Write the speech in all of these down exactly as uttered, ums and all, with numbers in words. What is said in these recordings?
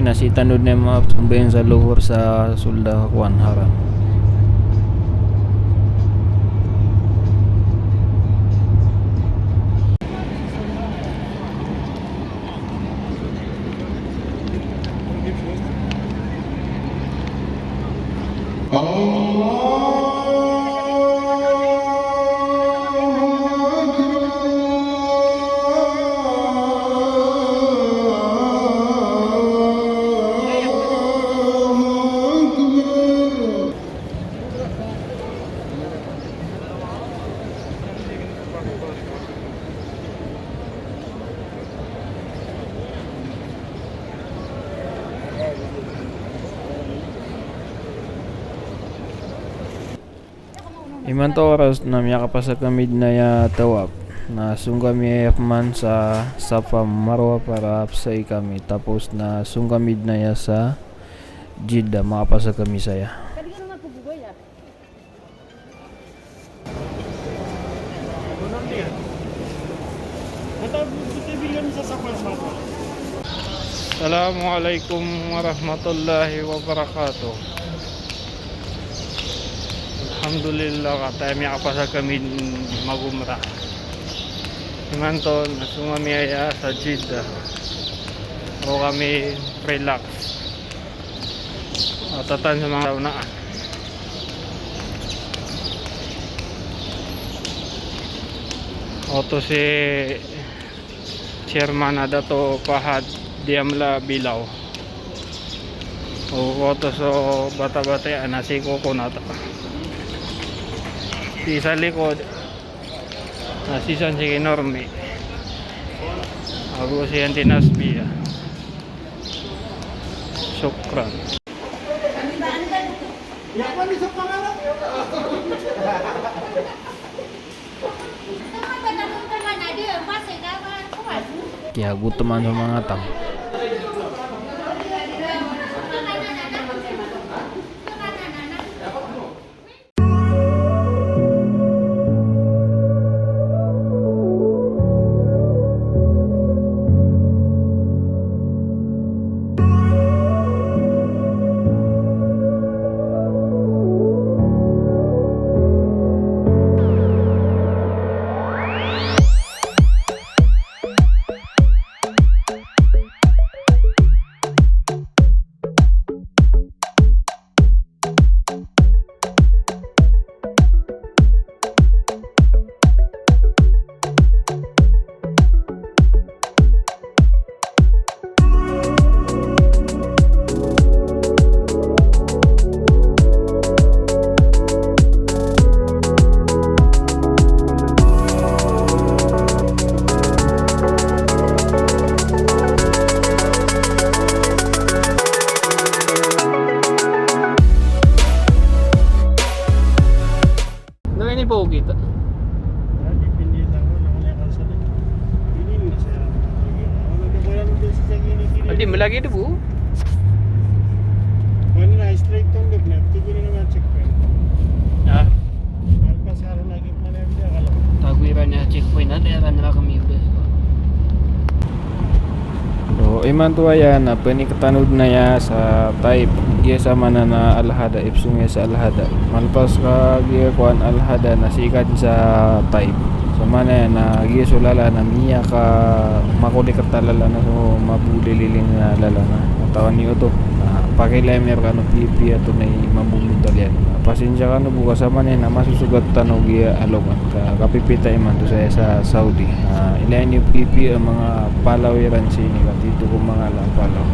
Na sii tano dn i mapzambayang sa lohor sa solda kowan, haram. Imanto oras na miyakapasad kami dn aya tawaf. Na song kami aya pman sa Safa Marwa para pzai kami. Tapos na song kami dn aya sa Jeddah, makapasad kami saya. Assalamualaikum warahmatullahi wabarakatuh. Alhamdulillah, kataya miyakapasad kami mag-umrah. Imanto na song kami aya sa Jeddah. Roo kami relax. Otatan sa manga taw na. Oto si Chairman a Dato Fahad Diamla Bilaw. O, oto so bata-bata iyan na si Coconut. Sii sa likod. Na sii san si Kinormi. Ago si Auntie Nasbia. Shukran. Kiyagotoman so manga taw. Na ini po kita. Adi, malagid bo. Wani na straight on the map, tiguri na checkpoint. Ah. Alpas haro lagi mana dia kalau. Tago iran a checkpoint na, di iran na kami udah. So, imanto aya na pnikatanod na aya sa Taif. Giya sa maana na Al-Hada, ipsong iyan sa Al-Hada. Malpas ka giya kowan Al-Hada na sii ka dn sa Taif. So maana iyan na giya so lalan a miyakamakolikot a lalan a so mabolililing a lalan a. Katawan iyo oto. Na pakiilay mi rkano pipiya oto na i mambo mintaliyan. Pasinsiya kano bo ka sa maana iyan na masosogat tano giya a lokan. Ka, kapipita imanto saya sa Saudi. Ah, ilaya niyo pipiya a manga palaw iran sii ini ka tito ko manga ala a palaw.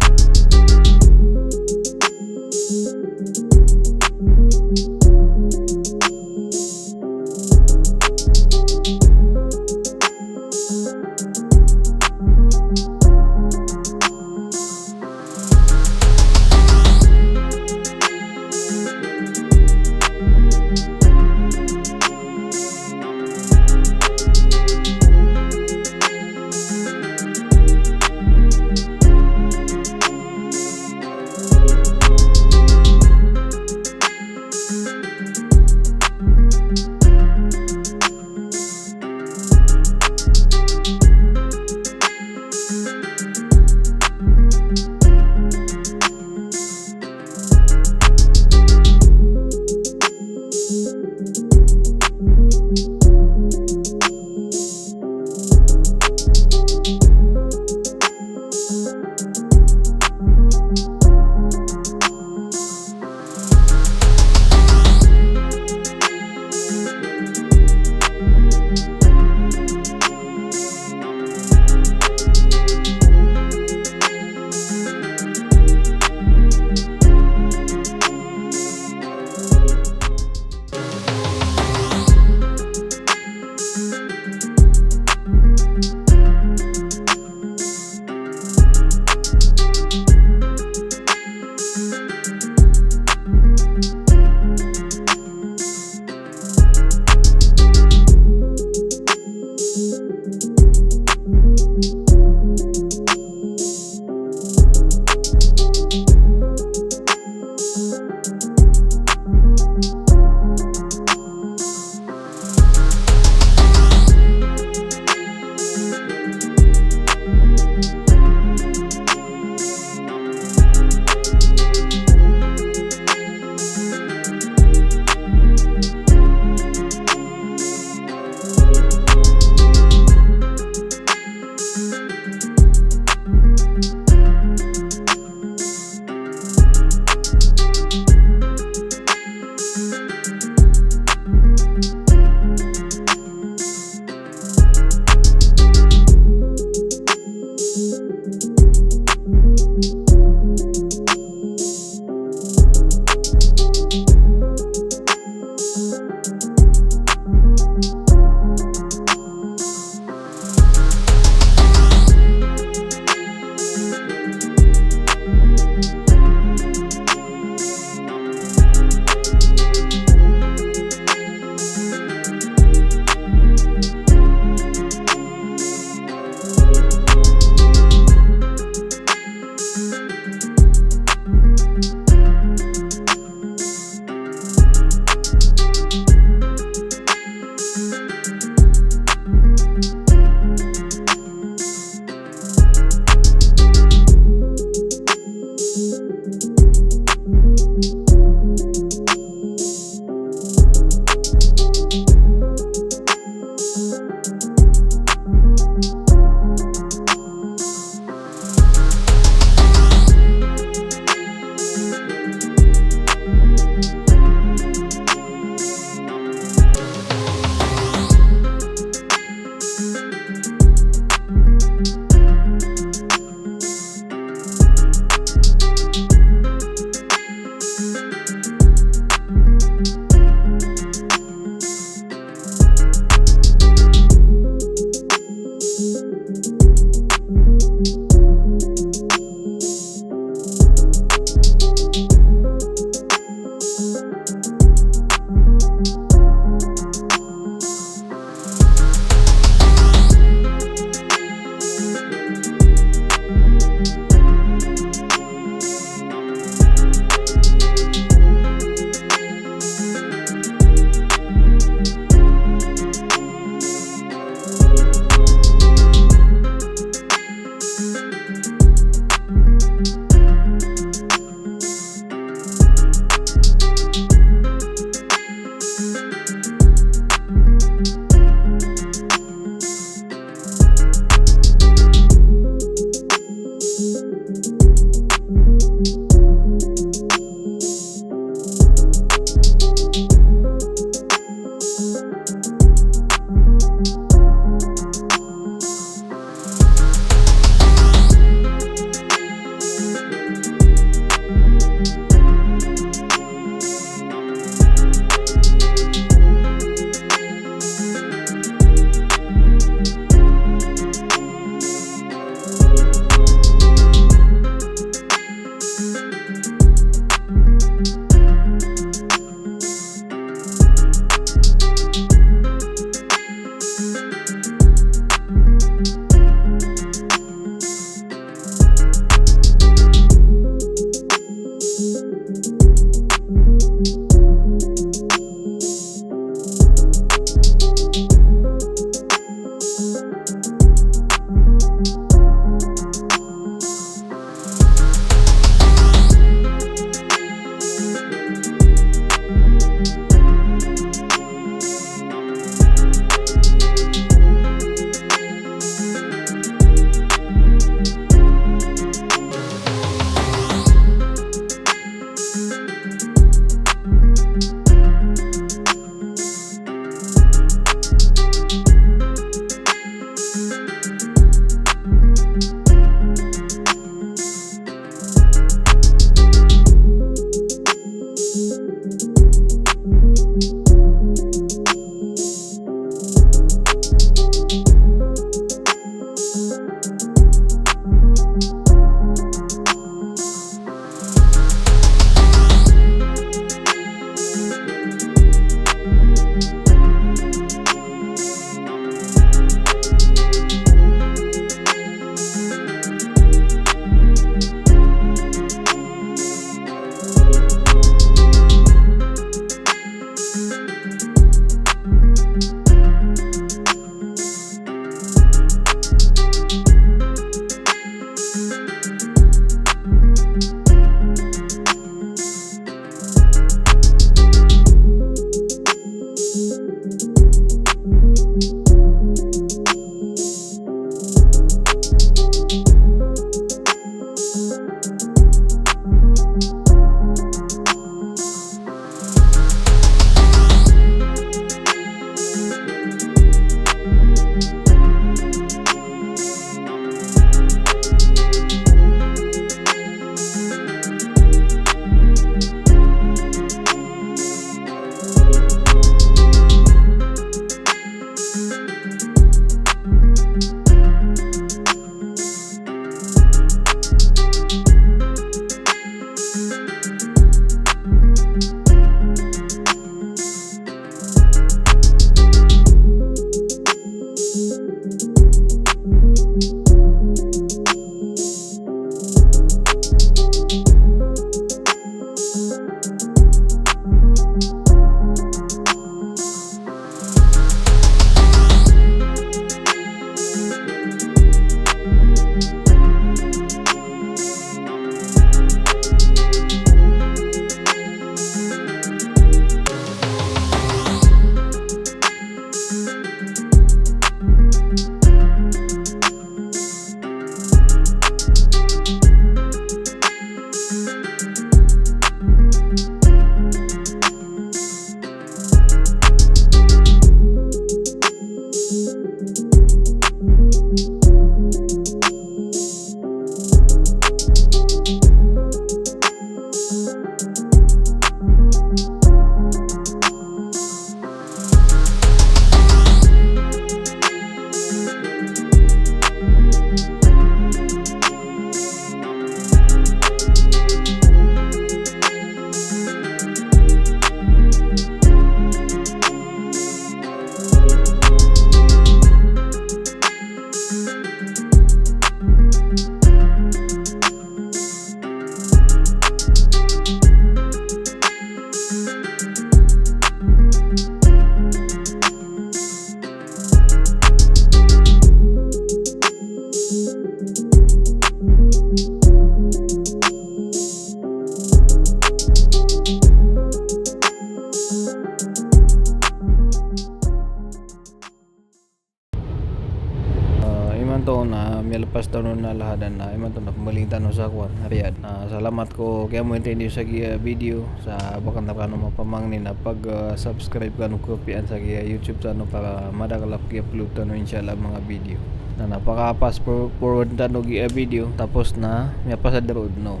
Imanto na miyalpas tano na lahad na imanto na pmbaling tano sa kowan, Riyadh. Na salamat ko kiyamointain iyo sa giya video, sa ba kano mapamangni na pag, ah, subscribe kano ko piyan sa giya YouTube tano para madakel a pag-upload tano, inshallah, manga video. Na, na paka-fast for-, forward tano giya video, tapos na miyapasad roo dn.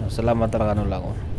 Na salamat rkano langon.